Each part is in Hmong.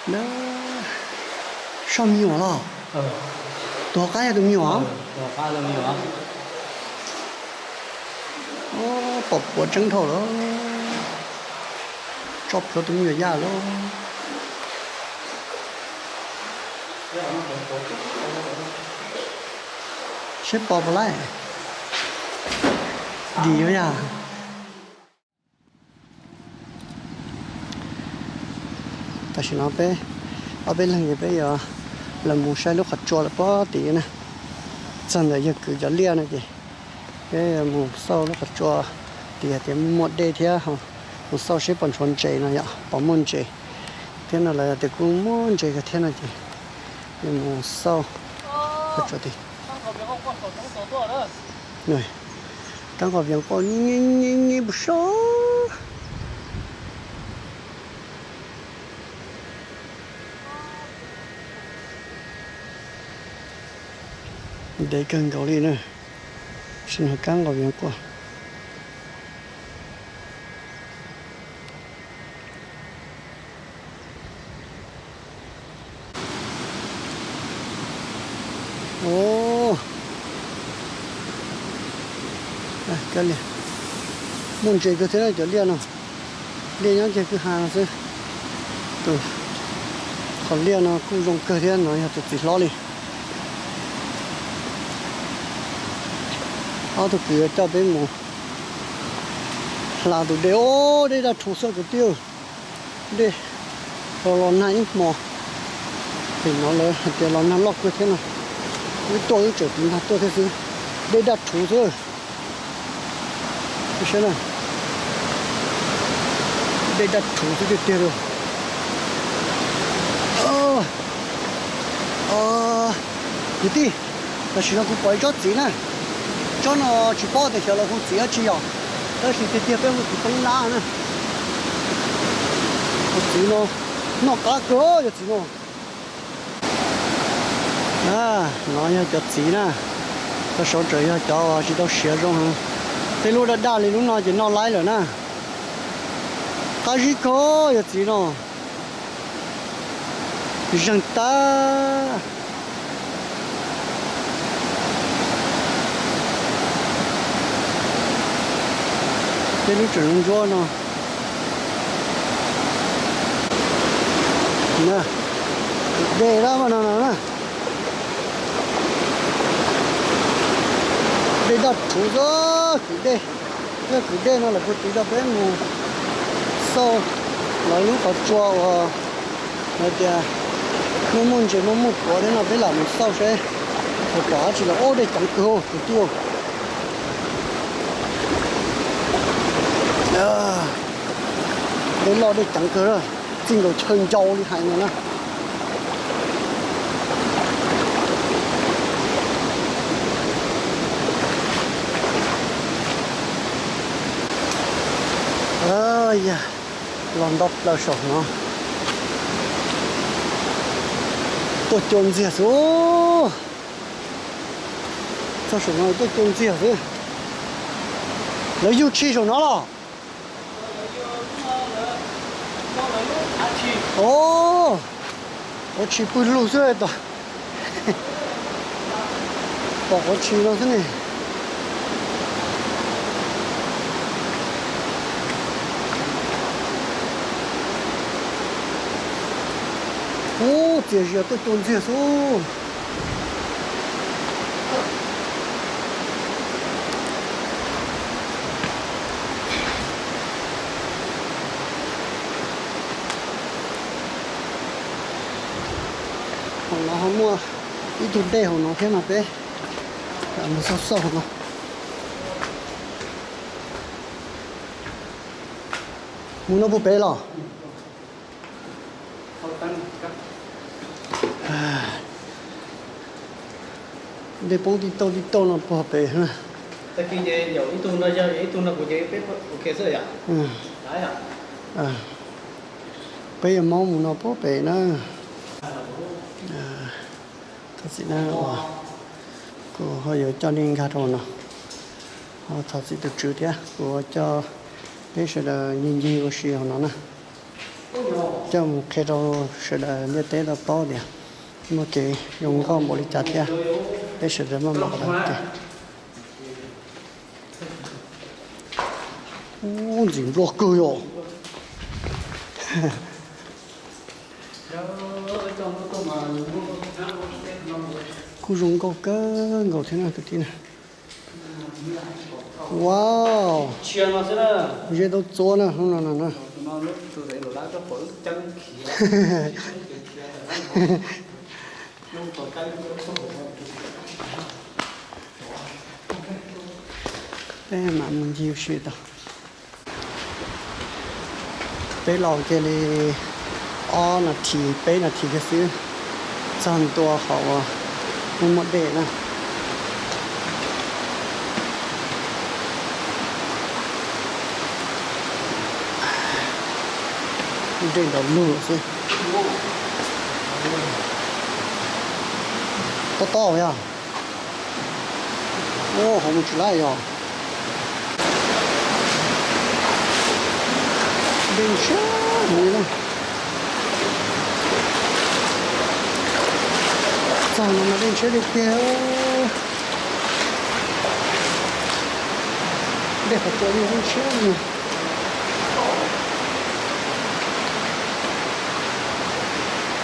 Na, soj me nyuam los? Tus hauv qab yog tus me nyuam? Pom puav tseeb dhau lawm. Tso plhuav tus me nyuam yaj lawm. Seb pom puas laib. Dim yaj. Tam sim no peb ob peb leeg ces peb yuav los mus saib lub qhov tsua lawm pob tim na. Txog ntawm yawg kwv cov liaj no ces peb yuav mus xauj lub qhov tsua tim hais tias muaj dej thiab, mus xauj seb puas ntshua ntses no yom, puas muaj ntses thiab no los yog tias kuj muaj ntses kawg thiab no ces yuav mus xauj qhov tsua tim. Kab nqos vias nquaj nyi nyi nyi nyi puas so. Ntev kawg nkaus li na. Sim no kab nqos vias nquaj. Muaj ntses kawg thiab cov liaj no. Liaj nyob kiag kwj ha no xwb. Tus qhov liaj no kuj zoo kawg thiab, no yog tus txiv hlob li. Ob tug kwv yuav coj peb mus hla tus dej. Os, dej daj rhuv xwb kwv tij. Dej los los nag ib hmo. Pem no lawv hais tias los nag loj kawg thiab no. Wb tuaj wb tseem tiv ntag tuaj thiab xwb. Dej daj rhuv xwb. Saib na, dej daj rhuv xwb tiag tiag li. Kwv tij, tam sim no kuv pom ib tsob txiv na. Tsob no tsis paub tias xyov lawv hu txiv dab tsi yom, tab sis tiag tiag peb hu txiv peeb lab na. Cov txiv no noj qab kawg, cov txiv no. No yog cov txiv na. Cov saud tseem yog cov tsis tau siav zoo heev. Tej lub daj daj li lub no ces noj laib lawm na. Qab zib kawg cov txiv no. Zeeg tag. Tej lub tseem ntsuab no. Kwv dej lab no na. Dej daj rhuv xwb kwv dej. Yog kwv dej no lawv kuj tiv rau peb mus xauj lawv lub qhov tsua uas hais tias muaj muaj ntses muaj muaj puav thiab no, peb lam mus xauj seb puas pom dab tsi los. Ob, dej ceev kawg kwv tij. Dej loj dej ceev kawg, txij nkaus chaw ncau li hais no na. Yog los nto plaws saum no. Tuaj cua ntxiag xwb. Txog saum no tuaj cua ntxiag xwb. Lawv yug tshis saum no los? Os, ua tshis pw lug xwb. Pom qhov tshis no xwb ne. Ub, txias zias tuaj cua ntxiag xwb. Hauv no ho muaj ib tug dej hauv no thiab no, peb mus xauj xauj hauv no. Mus no puag pem los? Dej poob tib tauj tib tauj no puag pem na. Peb yuav maub mus no puag pem na. Thov txim na, kuv ho yuav coj nej nkag rau no. Thov txim tus tswv thiab, kuv coj peb sawv daws ncig ncig ua si hauv no na. Coj mus qhia rau sawv daws ntiaj teb tau paub tias muaj kev zoo nkauj npaum li cas thiab peb sawv daws maj mam ua ke. Ub, ntxim npluaj kawg yom. Kuj zoo nkauj kawg nkaus thiab na kwv tij na. Wow, zeb tau txua na no na. Peb mam mus ncig ua si tau. Peb los kiag li ob nas this peb nas this kiag xwb, txog ntua qhov uas muaj muaj dej na. Dej nrov lug xwb. Tob tob yog. Ua hauv mus tsis laib yog. Dej ntshiab heev li na. Txog no mas dej ntshiab tiag tiag. Dej qhov tsua yeej ntshiab li.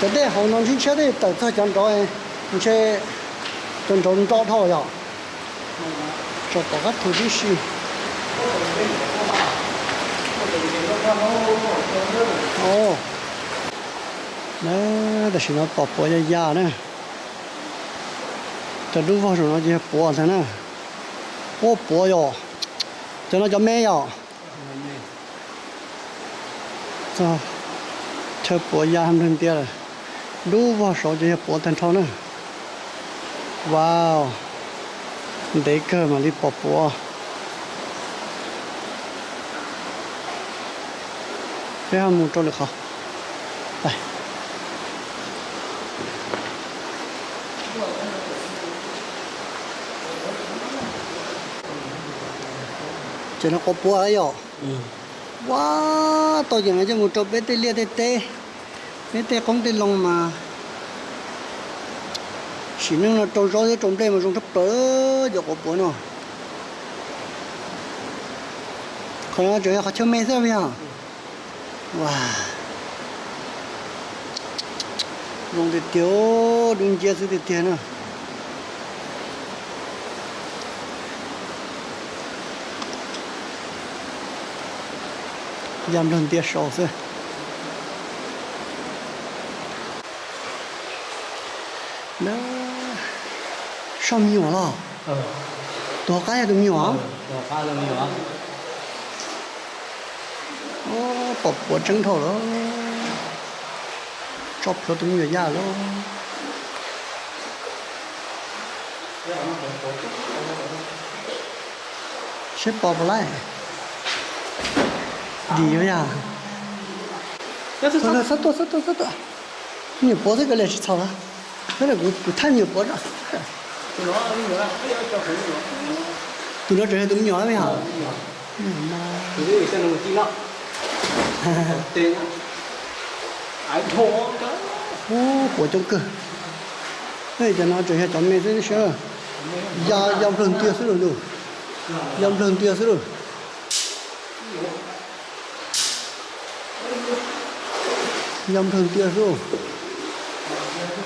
Cov dej hauv no ntshiab ntshiab, dej tawm txog cov nrov ntshe cov nrov nro dhau yom. Tso tom qab thu tib si. Tam sim no pom puav ya ya na. Cov dub vog saum no ces yog puav ntag na. Ua puav yom. Cov no cov me yom. Txog chaw puav ya nplawg ntias lawm. Dub vog saud ces yog puav tag nrho na. Wow, ntev kawg mam li pom puav. Peb ho mus rau lwm qhov. Ces no quav puav yom. Ua tau ces no coj mus rau peb tej liaj tej teb, peb tej qoob tej loo mas sim neej no rau zaub thiab rau nplej mas zoo tshaj plaws cov quav puav no. Qhov no tseem yog qhov chaw me xwb yog. Ua, zoo tiag tiag, dub nciab xwb tiag tiag na. Ya nplawg ntias saud xwb. Soj me nyuam los? Tus hauv qab yog tus me nyuam? Pom puav tseeb dhau lawm. Tso plhuav tus me nyuam yaj lawm. Seb pom puas laij. Dim yuav yaj. Txhob tuaj, txhob tuaj, txhob tuaj. Me nyuam puav xwb, kav liam tsis txhaum. Kuv thaij me nyuam puav. Tus no tseem yog tus me nyuam na yog. Puav coob kawg. Cov no tseem yog cov me xwb sab. Ya, ya nplawg ntias xwb lawm. Ya nplawg ntias xwb lawm. Ya nplawg ntias xwb.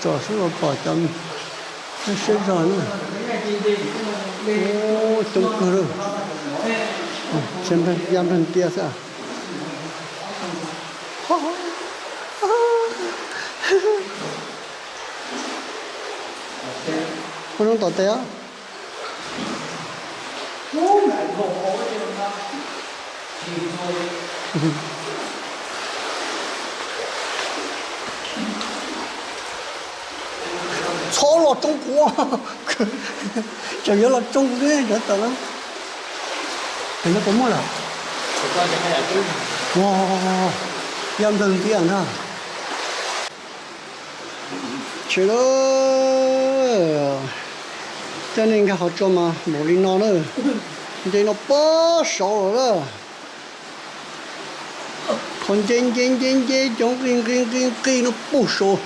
Tsom seb puas pom cov me siab zog na. Coob kawg lawm. Ya nplawg ntias xwb. Ua zoo tom tes os. Txhob los tsoob kuv. Tseem yuav los tsoob kuv xwb cov tawm na. Tam no puas muaj lawm? Ua, ya nplawg ntias ntag. Tsis, coj nej nkag qhov tsua mas npaum li no na. Nce no pob saud lawm na. Qhov nce nce nce nce cov nqi nqi nqi nqi no puag saud,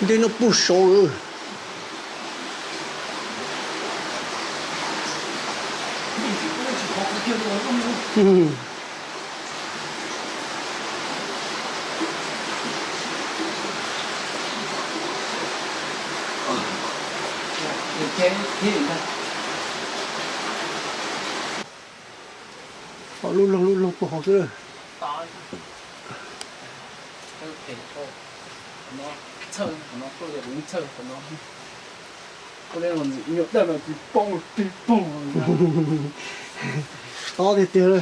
nce no puag saud lawm. Lub loog lub loog puag hauv xwb. Tob tiag tiag li.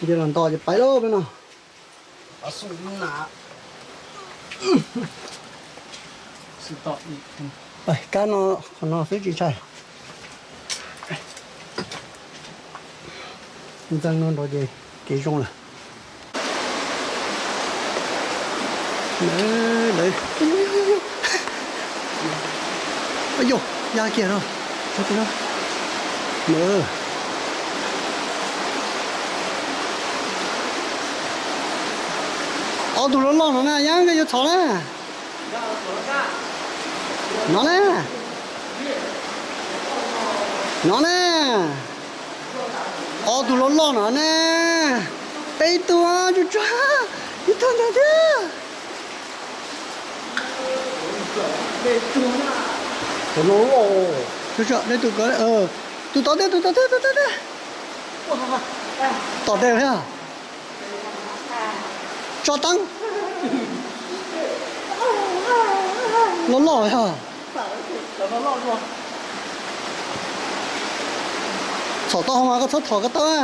Nce los nto ces pais lawm peb no. Pais kab no, qhov no xwb tsis ntshai. Ntxeev no nrov ces kev zoo lawm. Lawv, lawv, yog ya kiag no, no. Ob tug loj loj no na, yog nkawd yuav txhom na. No na. No na. Ob tug loj loj no na. Peb tug tsuag tsuag, ib tug ntawd thiab. Cov no loj. Tsuag tsuag, tus tod thiab, tus tod thiab, tus tod thiab. Tom tes thiab. Tso teeb. Loj loj yog. Txhom tau hauv mas koj txhob txhom koj tau na.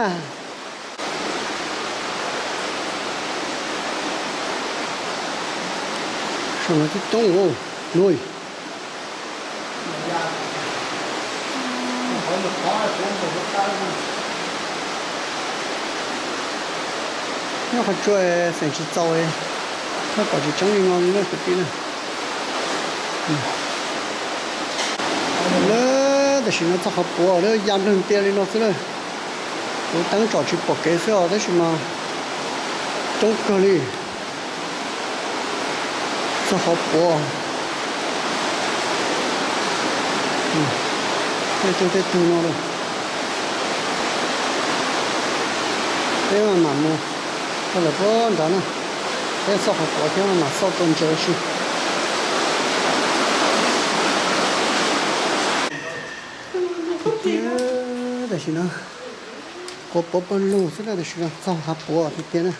Saum no coob coob, nuj. Nyob qhov tsua xeem tsis txaus, koj pom tsis tseeb li no na kwv tij na. Lawm tam sim no txog qhov puav lawm, ya nplawg ntia li no xwb lawm. Lub teeb tsom tsis pom kev xwb os, tab sis mas coob kawg li. Txog qhov puav. Tej tug tej tug no lawm. Peb mam mus rau lawm puag nrad na. Peb txog qhov puav thiab mam xauj tua ntses ua si. Tiag, tam sim no quav puav pawg lug xwb na, tam sim no txog qhov puav tiag tiag na.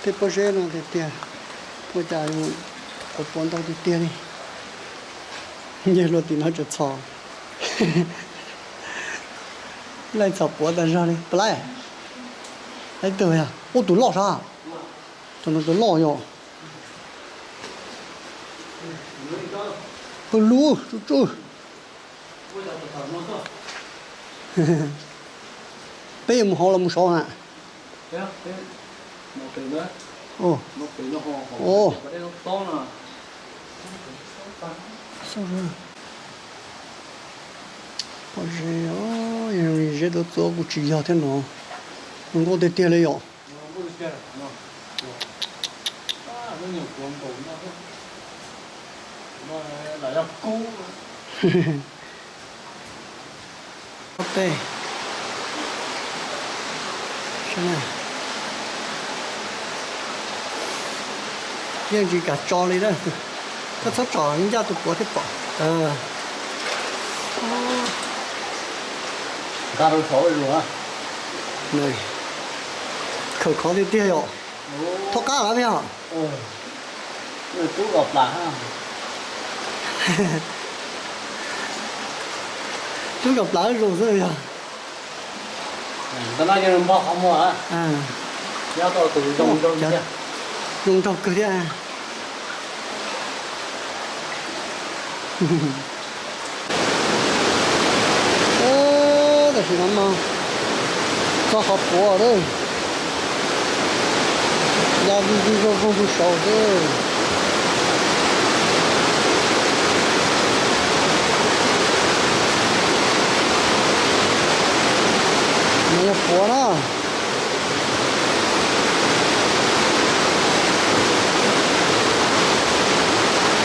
Tej pob zeb no tiag tiag, ua cas quav puav ntau tiag tiag li. Nce hlo tim no tseem txhom. Laij txhom puav tas zog li, puas laij? Laij twg yog? Ub, tus loj sab. Tus no tus loj yom. Pawg lug tsuj tsuj. Peb yuav mus hauv los mus saud na? Pob zeb, yog li zeb tuab txuab kuj tsis yog thiab no. Zoo nkauj tiag tiag li yom. Tej yeej tsis kam tso li na. Koj txhob tsom ncaj tus puav thiaj pom. Khawm khov tiag tiag yom. Thoj qab lawm yog. Tub kom plav zoo xwb yog. Zoo nraug kawg thiab. Tam sim no mas txog qhov puav lawm, ya vij vij voog voog pug saud xwb. Puav na.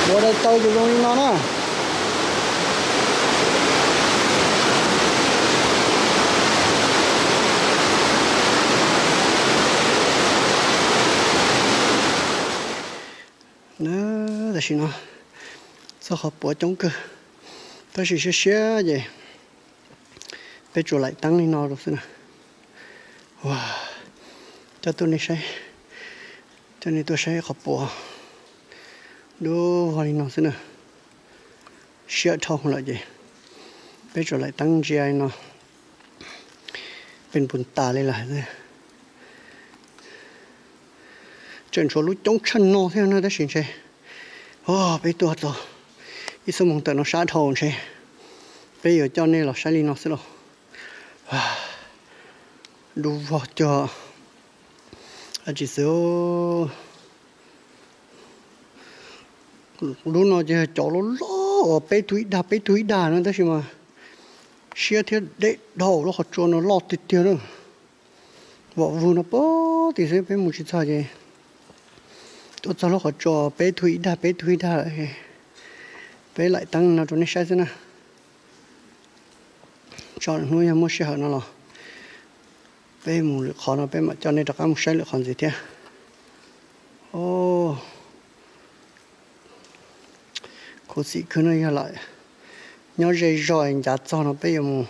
Puav daim taw ces zoo li no na. Tam sim no txog qhov puav coob kawg, tab sis siab siab ces peb tsuas laim teeb li no rau xwb na. Ua, coj tuaj nej saib, coj nej tuaj saib qhov puav dub vog li no xwb na. Siab dhau lawm ces peb tsuas laim teeb ntsia li no, peb npus tas li lawm. Tseem tshuav lub coob tshaj no thiab na tab sis ntshe, o, peb tuaj txog ib xuab moos tawm no sab dhau ntshe peb yuav coj nej los saib li no xwb los. Dub vog cuag dab tsi xwb. Lub no ces cov loj loj uas peb tug ib dag peb tug ib dag na tab sis mas siab thiab deb dhau, lub qhov tsua no loj tiag tiag na. Vom vug no pem tim xwb peb mus tsis txog ces tuaj txog lub qhov tsua peb tug ib dag peb tug ib dag lawm. Peb laim teeb no rau nej saib xwb na. Tso hnub yog muaj sij hawm no los peb mus lwm qhov no peb mam coj nej rov qab mus saib lwm qhov ntxiv thiab. O, khuv xim kawg no yog lam nyob ze zog ncav txog no peb yuav mus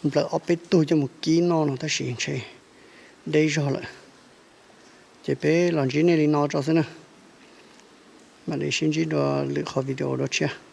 nplawm ob peb tug coj mus kib noj no tab sis ntshe deb zog lawm. Ces peb los ntsib nej li no tso xwb na. Mam li sib ntsib dua lwm qhov video dua tshiab.